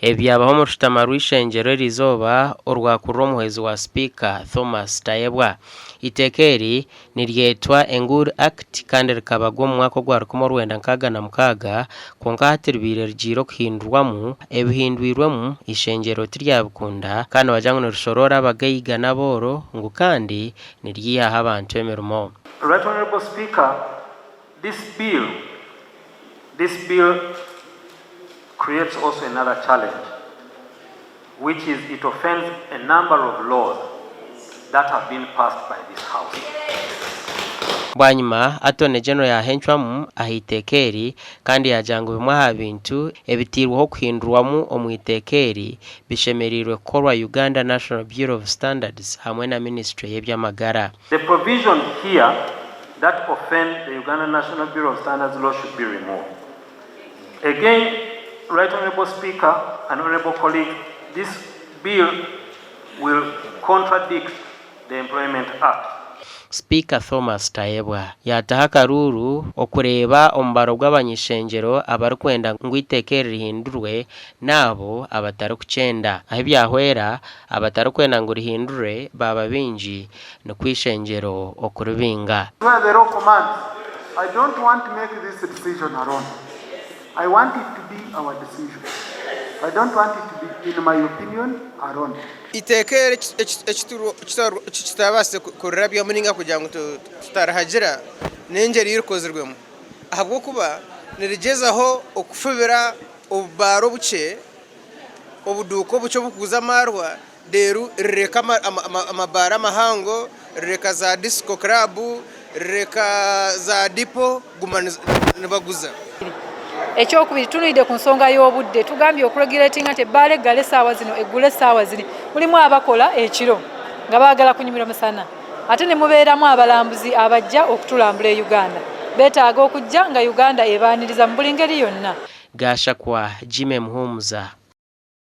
Ebi byabaho omu rushutama rw'eishengyero eriizooba orwakurira omuhwezi wa sipiika Thomas Tayebwa. Eiteeka eri niryetwa Enguuri Act kandi rikabagwa omu mwaka ogwa 1966 kwonka hati ribaire rigiire okuhindurwamu. Ebihindwirwemu eishengyero tiryabikunda kandi nibagira ngu nirishoroora abagaiga n'abooro ngu kandi niryihaho abantu emirimo. Right Honourable Speaker, this bill, this bill creates also another challenge which is it offends a number of laws that have been passed by this house. Bwanyima, Attorney General yaaha encwamu aha iteeka eri kandi yaagira ngu bimwe aha bintu ebiteirweho kuhindurwamu omu iteeka eri bishemereirwe kukorwa Uganda National Bureau of Standards hamwe na minisiture y'eby'amagara. The provisions here that offend the Uganda National Bureau of Standards law should be removed. Again, Right Honourable Speaker and Honourable colleagues, this bill will contradict the Employment Act. Sipiika Thomas Tayebwa yaataho akaruuru okureeba omubaro gw'abany'ishengyero abarikwenda ngu eiteeka eri rihindurwe n'abo abatarikukyenda. Ahi byahwera, abatarikwenda ngu rihindurwe baaba baingi nikwo eishengyero okuribinga. Where the law commands, I don't want to make this decision alone. I want it to be our decision. I don't want it to be in my opinion alone. Eiteeka eri eki tutabaasize kurirabyamu nainga kugira ngu tutarihagira n'engyeri ei rikozirwemu ahabw'okuba nirigyezaho okufubira obubaara obukye, obuduuka obukye oburikuguza amaarwa reero rireka amabaara amahango, rireka za disiko kiraabu, rireka za dipo kuguma nibaguza. Ekyokubiri tunwide ku nsonga y'obudde tugambye okureguletinga nti ebbaala eggale essaawa zino eggule essaawa ziri mulimu abakola ekiro nga baagala kunyumirwa musana ate ne mubeeramu abalambuzi abajja okutulambula e Uganda beetaaga okujja nga Uganda ebaaniriza mu buli ngeri yonna. Gashakwa Jimmy Muhumuza.